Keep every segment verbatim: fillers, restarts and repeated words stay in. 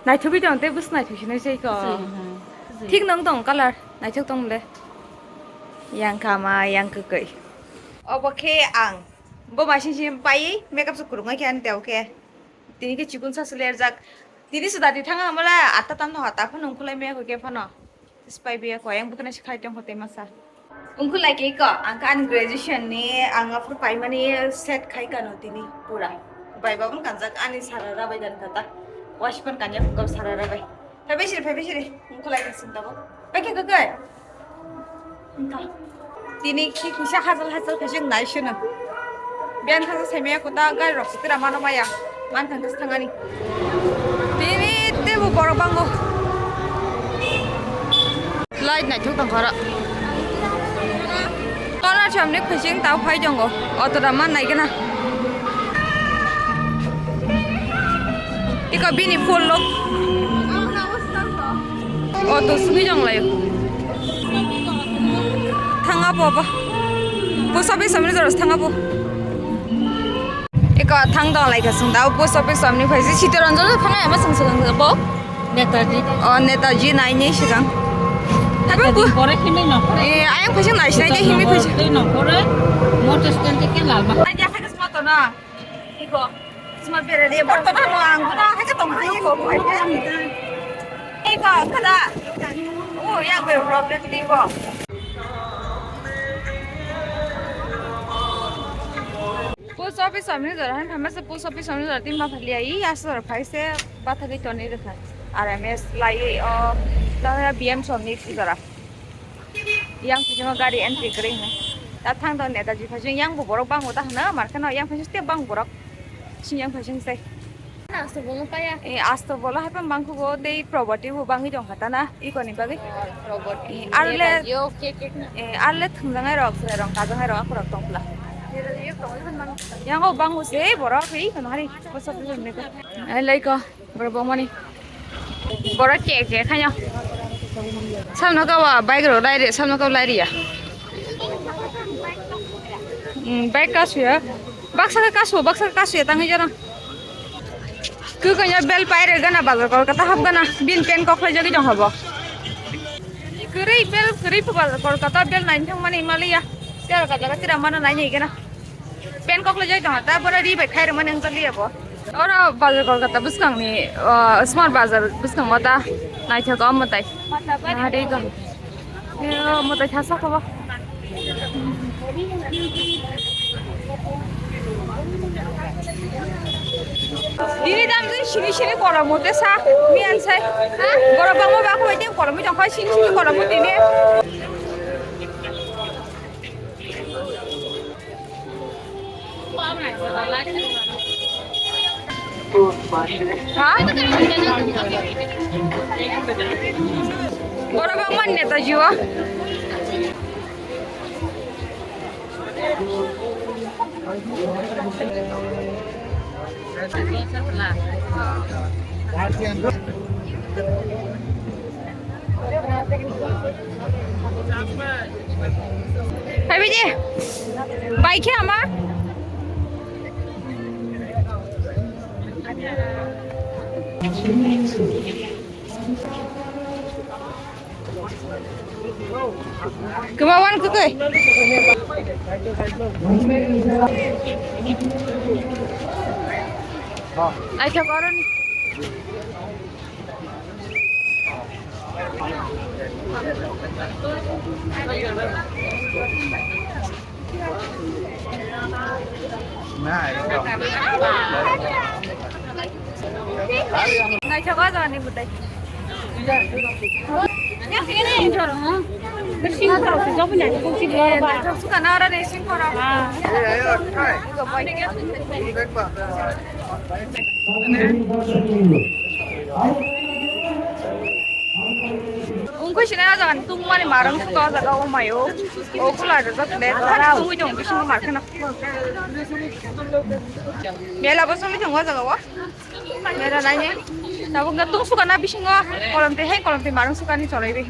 Naithogwi tong tei bwswk naithok sinai se kho. Same, ha. Thik nong tong colour, naithok tong le. Yang kama, yang kwkwi. Obo khe ang. Bo mai sing sing pai makeup se kwrwngwi khe ani teo khe. Tini khe chikun sa se lerjak. Tini se dati thanga hamala atta tam no hata phano ungkhulai me kho khe phano. Spai biya ko yang bukna se khai tong hote masa. Ungkhulai ke ko ang khe ani graduation ni ang aphuru paimani set khai kano tini pura. Bai babun kanjak ani sara rabai dan kata. Wash pan kanya ko sara rabai. Phai bai siri, phai bai siri. Ungkhulai ke sing tabo. Bai khe khe khe. Tini khi kisa hajal hajal khe jeng nai sino. Biyan thangsa saimaya kuta gari rok sitira mano maya. Man thangsa thangani. Tini tebo borok bango. Light naithok tong khoro. Tola chamni khuising tau phai jongo. Auto da man nai gana. Iko bini full look. Auto simi jong layo. Thanga bo ba. Post office samni joros thanga bo. Eko thang dong lai ka sung dao post office samni phai si Chittaranjan thang ya ma sung sung bo. Netaji. Oh, Netaji nai ni sigang. Habang Netaji bu. Pore himai no pore. Eh, ayang phai sung nai sinai de himai phai sung. Tei no pore. Motor stand te ke lal ba. Ai ya kha sma to na. Iko. Sma bere de bor to na no ang na ha ka tong ha iko. Iko kada. Oh, ya be problem di ko. Post office samni jora han phaima se post office samni jora tin ma phalia i asor phai se bathagwi toni rwkha. R M S lai o tara B M samni jora. Yang phai gari entry kwrwi hwnwi. Ta thang do Netaji phai yang bo borok bango ta hwna mar kheno yang phai te bang borok. Sing yang phai sai. Asto bolo kaya. Eh, asto bolo hai pang bangkhugo tei property bo bangwi tong kha ta na, ikoni bagwi. Property. Eh, arle, yo ke ke na. Eh, arle thwngjangai rok, chwrai rok, kajangai rok, akorok tong pla. Yang o bango se borok, eh, kono hari, bosok ni. Ai, lai ko, borok bongmani. Borok ke ke khayo. Salno ka wa, bike rok lai re, salno ka lai re ya. Hmm, bike ka suya. Baksa ka kasu, baksa ka kasu ya tangwi jana. Kukanya bel paire gana bazar Kolkata hap gana. Bin pen kok lai jagi jong habo. Kuri bel, kuri pu bazar Kolkata bel nine thang mani maliya. Tera ka jaga tira mana nai ni gana. Pen kok lai jagi jong ta bora ri bai khai mani ang jali ya bo. Oro bazar Kolkata buskang ni, ah, smart bazar buskang mata nai thak am tai. Nahari ka. Yo, mo tai thasa kabo. Dini dam dui sini sini kora mo te sa, mi an sai. Ha? Kora bang mo ba ko te kora mi dong khai sini sini kora mo dini. Ha? Oro bang man Netaji o. Hai biji, bai khe ama. Kemawan kukai. Ai khe koroni. Naithogo jani budai. Naithok suka na ora ni sing khoro. Ungkho sina jaga tungmani marang suka jaga o mayo. O khula jaga le. Tungwi tong bisingo markhana. Mela bo songwi tongo jaga o. Mela naine. Tabuk no tung suka na bisingo kolom twi hai kolom twi marung suka ni cholai bai.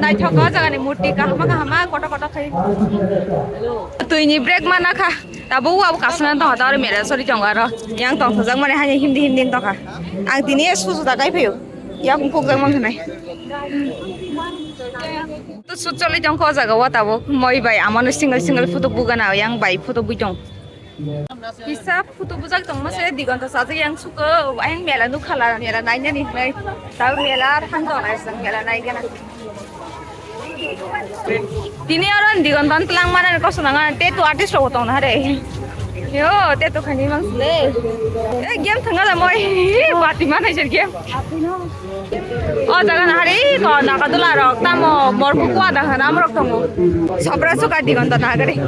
Naithok o jaga ni murti kahama kahama koto koto khai. Twi ni break mana kha. Tabuk wa kasana tong ta aro mera sori tong aro. Yang tong sajak mane hani hindi hindi tong kha. Ang tini susu ta kai phayo. Yang kuk jak mang khanai. To sut choli tong ko jaga wa tabuk. Moi bai amano single single photo bugana yang bai photo bui tong. Kisa photo bujak tongma se digonta sajak yang suko, ayang mela nukhala, mela nainani hinwi. Tabo mela thang tong nai sang mela naigena. Tini oro digonta tlang mana koso nanga, te tu artist rok tong na re. Yo, te tu khani mang sile. E game thanga la moi, bati mana jer game. O jaga na hari ko Nagadula rok tamo morphu kwa da hanam rok tongo. Sobra suka digonta na gari.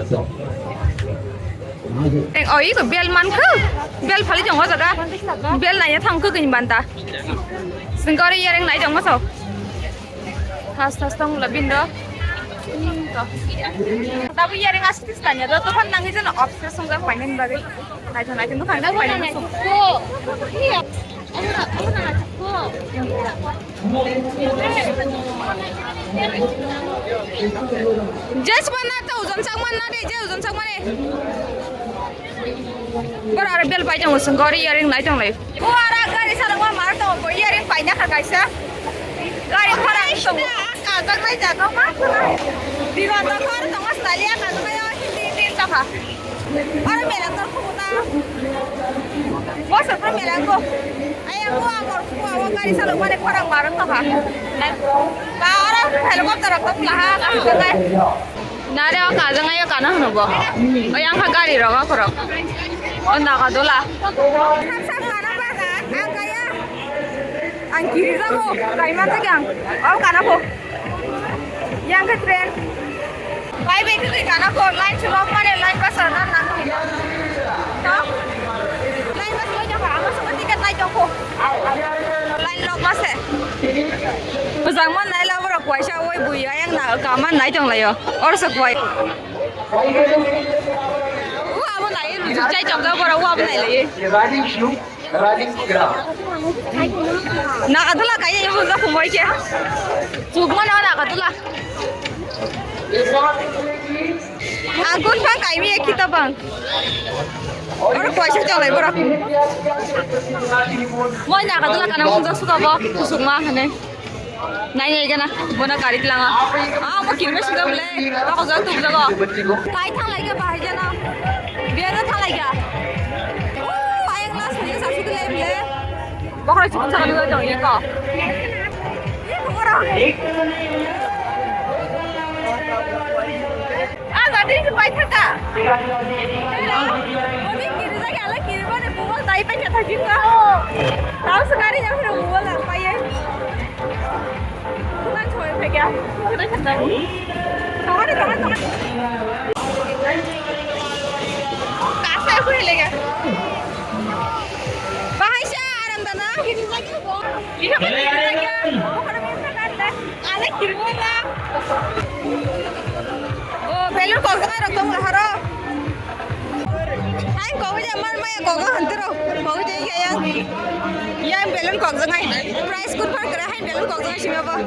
Eng, oh, iko bel man khu. Bel phali jong o jaga. Bel nai thang khu kini banta. Singkori yareng nai jong maso. Thas thas tong la bindo. Tabu yareng astis tanya do to phan nangi jeno obsession jang painen bagi. Nai jong nai jong thang jang painen. Jes mana ta ujon sak mana de, je ujon sak mane. Bora ara bel pai jong sung gori yaring nai jong lai. Ko ara gari sa ma mar to bo yaring pai na kha kaisa. Gari khara to. Ka ka mai ja ko ma. Digon to khara to mas tali ka to yo hindi hindi to kha. Oro melang tor khubuta. Bosor pura melang ko. Ayang ko amor ko awa gari salok mane khorang barang to kha. Ba oro helicopter ko plaha ka ka. Nare o kajang ayo kana hano bo. O yang kha gari roga korok. O Nagadula. Hamsa kana ba ka, ang kaya. Ang kiri jago, kaima jaga ang. O kana bo. Yang ke train. Bai bai khe kana ko line chulok mane line bus na nang. To? Line bus bai jaka ama sama ticket nai joko. Line lok mase. Bujang man nai la boro kwaisa oi bui ayang na kaman nai tong layo. Or sa kwai. Wa abo nai rujuk chai chok ga boro wa abo nai lai. Nagadula kaya ibu za kumoi ke. Chukma na Nagadula. Agun bang kaimi ya kita bang. Oro kwaisa chalai bora. Moi Nagadula kana mung za suka bo kusukma hane. Nai nai gana, bona gari langa. Ah, mo kirme suga bole, bako jaga tu jaga. Tai thang lai ga bahai jana. Biar thang lai ga. Oh, ayang las ni sa suga le bole. Bakra chikun sa ni ga jong ye ko. Ye ko ra. Ah, jadi itu pai thaka. Hello. Mami kiri jaga ala kiri bane buwal tai pai thaka jingga. Tau sekali yang kira buwal apa ya? Bukan cowok pegang. Kena kena. Tawar, tawar, tawar. Kasa aku lega. Bahasa Arab dana. Ini apa? Ini apa? Ane kirmora. O belun kokjak rok tong laharo. Hai kokja man maya kokja hantero. Kokja ya ya. Ya belun kokjak hai. Price kun par kara hai belun kokjak hai sima ba.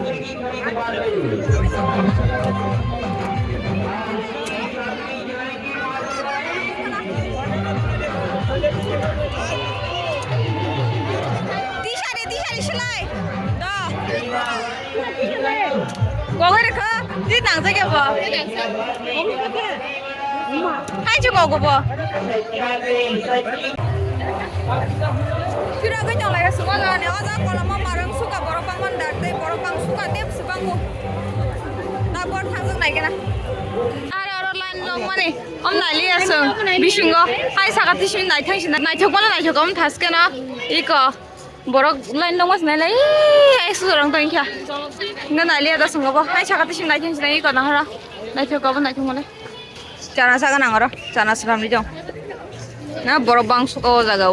Tisari, tisari silai. Do. Kogoi rekha, di nang jage bo. Hai chu kogo bo. Phirogoi tong lai sumo jani, o ja koloma marung suka borok bangma dar tei borok bang suka tep subango. Na bor thangjak nai gana. Aro aro line long mani. Om nai liya sung bisingo hai saka tisini naithang sina naithok mano naithok om thaske no iko borok line nongma sinai lai ai su rang tong kha. Nga nai liya da sungo bo hai saka tisini naithang sina iko nahara naithok obo naithok mole. Chana saga nang oro chana sram ri jong. Na borok bang suka o jaga o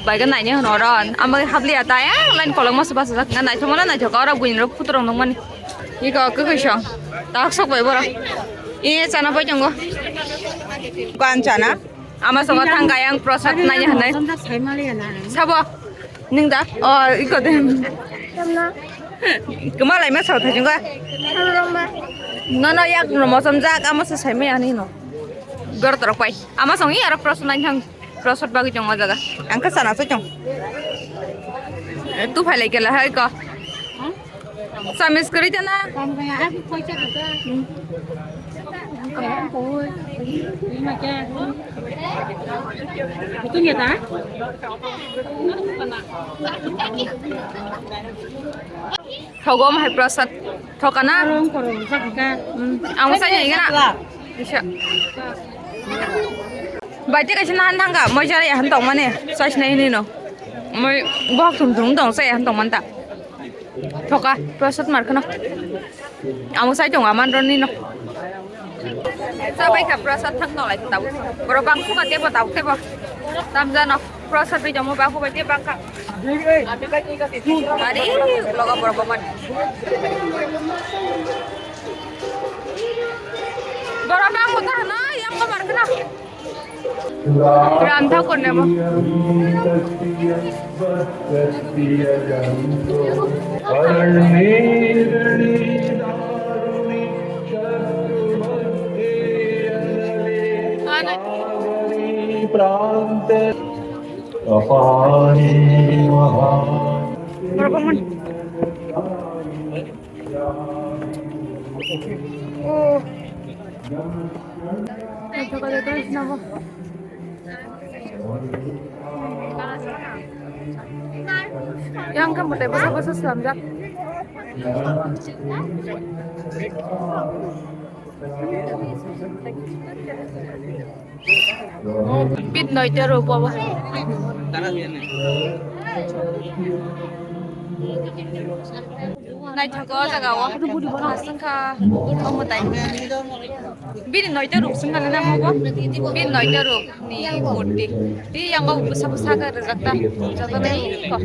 bai ga nai ne hono oro ama hap liya ta yang line kolok ma su basa jak nga naithok mole naithok oro buini rok photo rok nongmani. Iko kwkwi song tak sok bai borok. Ini chana pai tongo. Bukan chana. Ama songo thang kayang prosad nanya hanai. Sabo. Ning da? O, iko de. Tamna. Kema lai ma sao thajung ga. Ano rong ba. No, no, yak no mosom jak, amo se sai me ani no. Gor torok pai. Ama song i aro prosot nai thang. Prosot bagwi chong o jaga. Ang ka sana so chong. Tu phai lai kela hai ko. Samis kari jana. Thogom hai prosad thokana. Ang sai nai gana. Bisa. Bai te kaisa nahan thangka moi jara yahan tong mane. Sai sinai hinui no. Moi bohok thum thum tong sai yahan tong manta. Thoka, prosad mar kheno. Amo sai tongo aman roni no. Sa bai kha prosad thang tong lai tabuk. Borok bang khuka tebo tabuk tebo. Tamjano prosad bai tongo bang khubai tebo bang kha. Ari logo borok bang man. Borok bang khuka no yang bang mar kheno. Ram thakur nemo. Berapa men? Oh. Yang kan betul betul betul selam jak. Bit noita ruk baba. Naithok o jaga o. Aswk kha omo tai. Bini noita ruk swng kha na mo bo. Bini noita ruk ni murti. Ti yang o bwsa bwsa khe rwjak ta. Joto nai ko.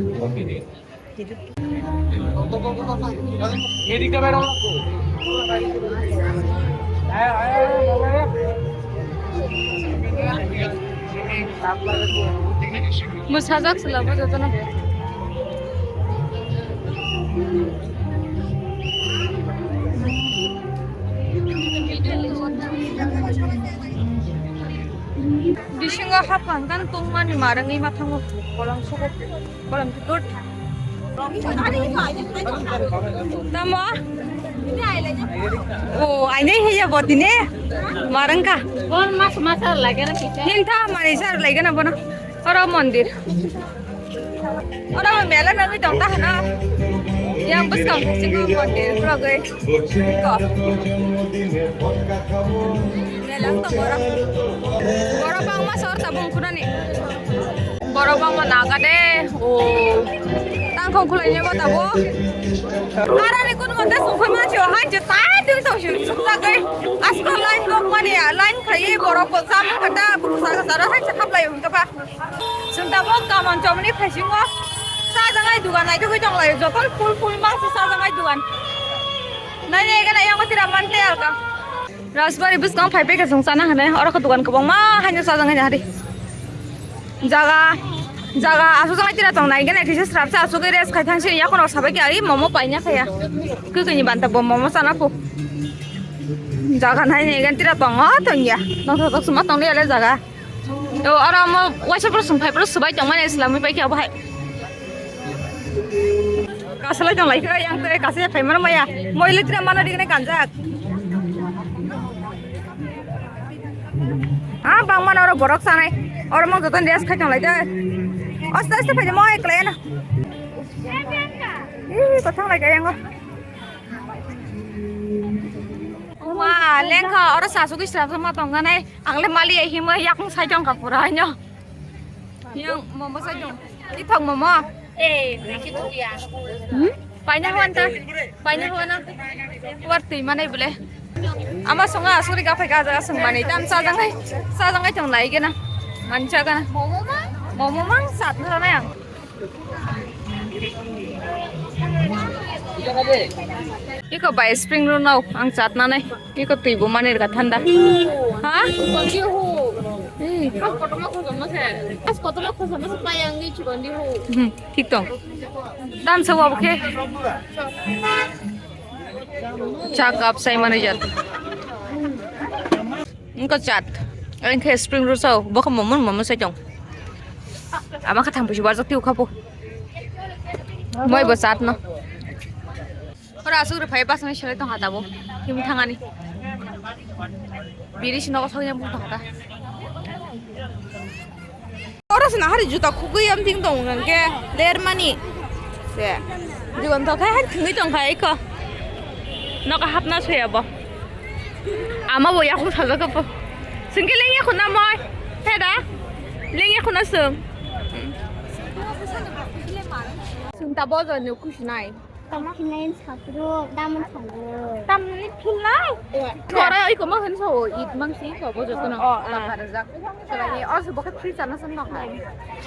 Mwsajak se labo jotono. Bisingo hapang kan tongmani marangwi mathango kolang sogo. Kolam good. Tamo? Oh, aine heya botine. Marangka. Bon mas masar lage na kicha. Hinta mani sar lage na bono. Oro mondir. Oro mela nangwi tong ta hana. Yang bwskang singo mondir progai. Ko. Melang tong oro. Oro bangma sor tabung khunani. Borok bangma naga de. O. Tangkhong khulai ni mata bo. Arani kun mata sungkhoi ma chio hai je tai ding tong sing suk ta kai. Asko line rok mani ya, line khai borok ko sam kata busa kata hai se khaplai um ta ba. Sung ta bo kaman chomni phai singo. Sa jangai dugan nai thogoi tong lai. Jokon full full ma sa jangai dugan. Nai nai ga nai yang tira man te alka. Rajbari bwskang phai pekha chwng chana hwnwi oro khe dukan kwbangma haino chajak nai hari. Jaga jaga aswk jang tira tong nai gana kisa srapsa aswk rest khai thang sini yakhwno sabai khe ari momo paina khaya. Kwkwi ni banta bo momo chana phu. Jaga nai nai gana tira tongo tongya. Nokthok thok suma tong le jaga. O oro omo waisa borok chwng phai borok swbai tongmani swlamwi paikhe obo hai. Kasalai tong lai khe yang tei kasai phai mano maya. Moi le tira mano digini kanjak. Ah, bang mano oro borok sanai. Oro mo joton rest khai tong lai tei. Aste aste phai mo eklai na. Ih, kothang lai khe yango. Wah, lengkha oro sasugwi srapsa ma tongjanai. Ang le mali ai himwi yakung sai tongkha pura haino. Yang momo sai tong. Ithok momo. Eh, nasi tu ya. Hmm? Paina hwan ta. Paina hwan na. War twi manai bole. Ama songa asuri ga phai ga jaga sung mani. Tam sa jangai. Sa jangai tong lai gena. Mancha gana. Momo mang? Momo mang sat na yang. Iko bai spring roll nao ang chat nanai. Iko twi bo manir ga thanda. Ha? Pas kotorma khojomno se. Pas kotorma khojomno se payang ni chikon di ho. Hmm, thik tong. Tam sa wabo khe. Cha cup sai mani jat. Engko chat. Engkhe spring roll sao. Bokhe momo momo sai tong. Ama kha thang pisi barjak tiu khapo. Moi bo chat no. Ora asuk rw phai bus ni selai tong ha tabuk. Him thangani. Biri sino ko sokya buk tong ha ta. Oro sina hari juta khugui am ting tong nang ke ler mani. Se. Jugon to khai han thungui tong khai ko. Noka hapna soya bo. Ama bo yakhung sajak po. Singke leng yakhung na moi. He da. Leng yakhung na sung. Sung ta bo jo ni khusi nai. Tamo khinai sakruk, damon sakruk. Tamni philnai? Eh. Kora oi koma hin so, it mang si so, bo joto no. Oh, ah. Lapar jak. Sala ni, oh, so bokhe free chana san no khai.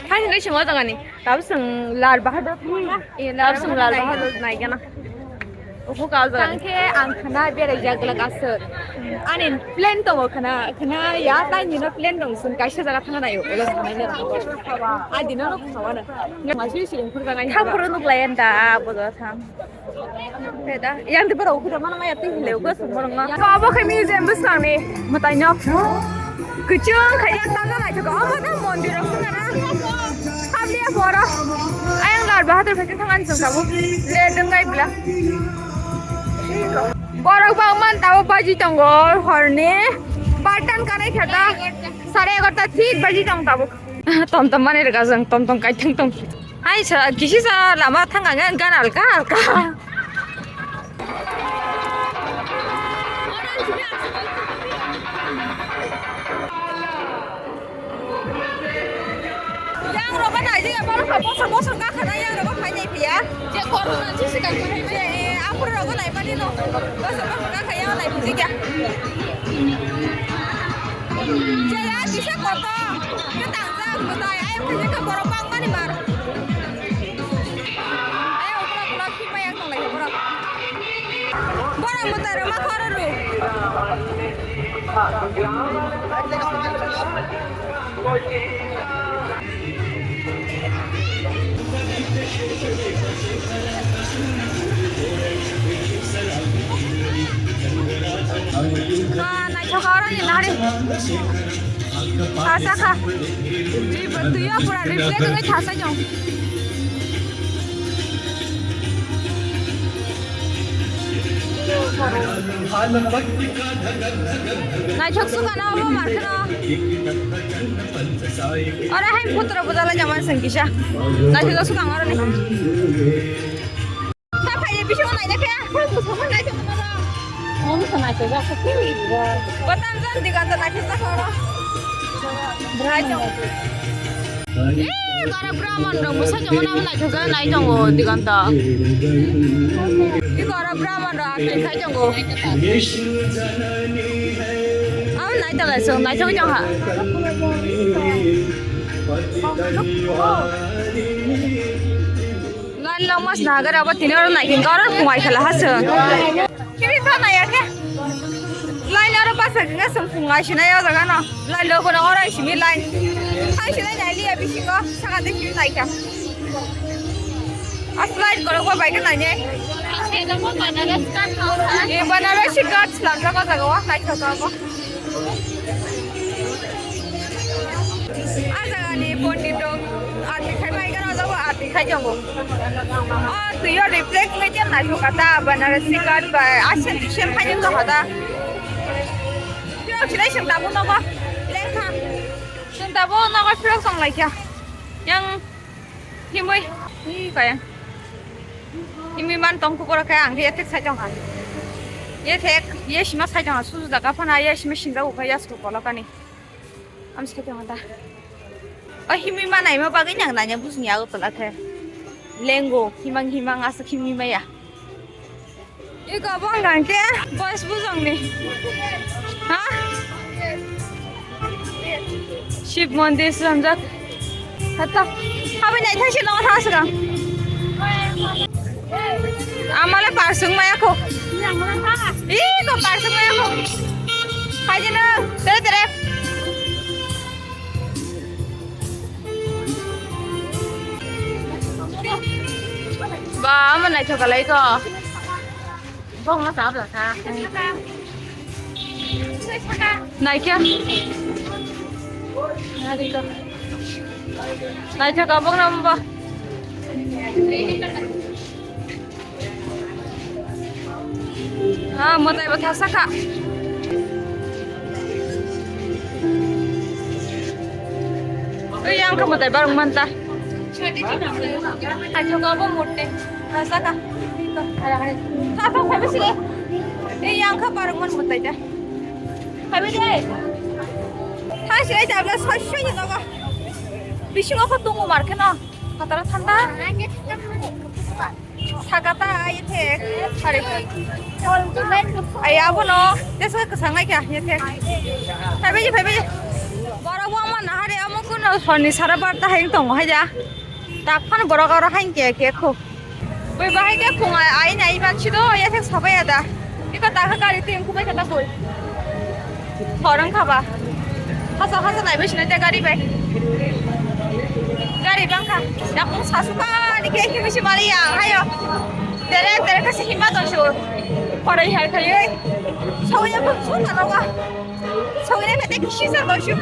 Hai hinai sing o jagani. Tab sing Lal Bahadur. Eh, tab sing Lal Bahadur nai gana. Oho ka jaga. Tangkhe ang khana berai jak glak aswk. Ani plan tongo khana, khana ya tai nino plan tong sun kaisa jaga thangna nayo. Ulo sanai le. Ai dino no khawa na. Masui siling phur jaga. Thang phuru nuk layan da, bodo thang. Peda, yang di borok ukhira mana maya twi hile uga sung borok no. Abo khe museum bwskango ni mwtai no. Kuchung khe yang tanda naithok, omo ta mondir rok sung na. Hamya boro. Ayang Lal Bahadur phaikhe thang ani sung tabuk. Le dwngai bla. Borok bang man tabuk baji tongo horni. Bartan kanai khe ta sare egarta thik baji tong tabuk. Tom tom mani rega jang tom tom kai thang tong. Hai sa, kisi sa lama thang ang gan alka alka. Yang rogo nai je balo ka bosor bosor ka khana yang rogo phai nai phiya. Je corona si si ka phai je, eh, apur rogo nai mani no. Bosor bosor ka khaya nai phiji kya. Je ya kisa koto. Ke tang jak mutai ayam phiji ka borok bang mani mar. Ayo, ukulok, ukulok, himma yang tong lai, borok. Borok mwtai rok ma khoro ru. Ah, naithok oro ni nari. Thasa kha. Ri-, twi o pura reflect wngwi thasa jong. Naithok suka na obo markheno. Oro hai photo rok bujala jama seng kisa. Naithok suka oro ni. Ta phai de bisingo naina khe. Omo sa naithok jak khe. Bo tamjak diga ta naithok jak oro. Bwrwi tong. Eh, bara Brahman rok bwsa jongma nang naithok jak nai tongo diga ta. Iko oro Brahman rok akai khai tongo. Abo naithok lai song naithok jong ha. Lan long mas nagar abo tini oro naikin khe oro phungai khala hasung. Kiri tha nai ya khe. Line aro basa khe sung phungai sinai o jaga no. Line lo kono oro simi line. Thang sinai nai liya bisingo saka de simi nai kha. As line korok bo bai khe nai ne. Ye Banarasi Ghats lamjak o jaga o nai kha jaga o. Ah, jagani pondit rok arti khai bai gana jago, arti khai jago. Oh, twi o reflect wngwi khe naithok kha ta, Banarasi Ghat bai Asian Asian khai wngwi tong kha ta. Phirok sinai chwng tabuk nogo lengkha. Chwng tabuk nogo phirok tong lai kha. Yang Himwi, hi kaya. Himwi man tong kubur kaya ang ye thek sai tong ha. Ye thek, ye sima sai tong ha, susu daga phana, ye sima sinja ukha, ya su kolokani. Am sai tong ha da. O himwi manai ma bagwi nang nanya bujni ago tola the. Lengo, himang himang asa himwi maya. Iko bong dang ke boys bujong ni. Ha? Shiv mondir swnamjak. Hatta. Habai nai thang si nong thang saka. Amala parsung maya ko. Iko parsung maya ko. Haji na, tere tere. Ah, amo naithok kalai ko. Bongno tabla kha. Naikhe. Naikhe ka bongno mo. Ah, mwtai bo thasa kha. Ei, ang kha mwtai barung manta. Naithoka bo murti. Thasa kha. Thasa phaibai sile. Ei, ang kha barung man mwtai da. Phaibai de. Thai sile tabla soi soi ni nogo. Bisingo kho tungo mar kheno. Khatara thanda. Sakata ai the. Hari. Ai abono. Tesa kwsang ai kya ye the. Phaibai phaibai. Borok bo ama nahari amo kuno soni sara barta haing tongo haja. Tak phan borok aro haing ke ke kho. Bui bahai ke khung ai ai nai ban chido ye the sabai ada. Iko ta kha gari tin kubai kata bui. Horong khaba. Hasa hasa nai bai sinai te gari bai. Gari bangkha. Yakung sasuka ni ke ke bisi mali ya. Hayo. Tere tere kasi himba to shu. Horai hai khai. Sawya bang su na wa. Sawya ne te kisi sa to shu.